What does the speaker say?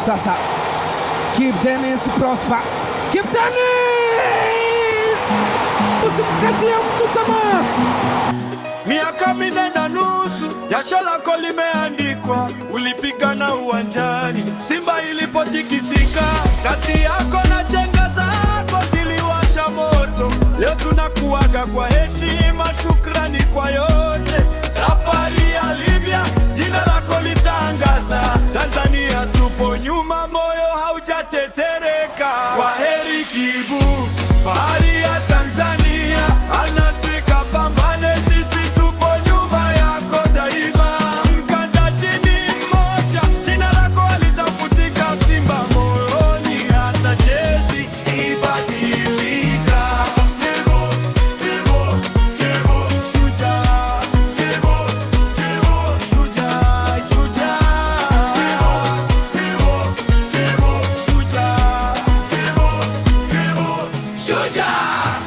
Sasa Kibu Dennis Prosper, Kibu Dennis, usimkatie mtu tamaa. Miaka 4.5, jasho lako limeandikwa, ulipigana uwanjani, Simba ilipotikisika, kasi yako na chenga zako ziliwasha moto. Leo tunakuaga kwa heshima, shukrani kwa yote. Safari ya Libya, jina lako litangaza. Tanzania tupo nyuma, moyo haujatetereka. Kwaheri Kibu, fahari ya Tanzania, anasika pambane, sisi tupo nyuma yako daima. Mkanda chini mmoja, jina lako halitafutika. Simba moyoni, hata jezi ibadilika. Kibu, Kibu, Kibu, shujaa. Kibu, Kibu, shujaa, shujaa. Kibu, Kibu, shujaa. Kibu, Kibu, shujaa.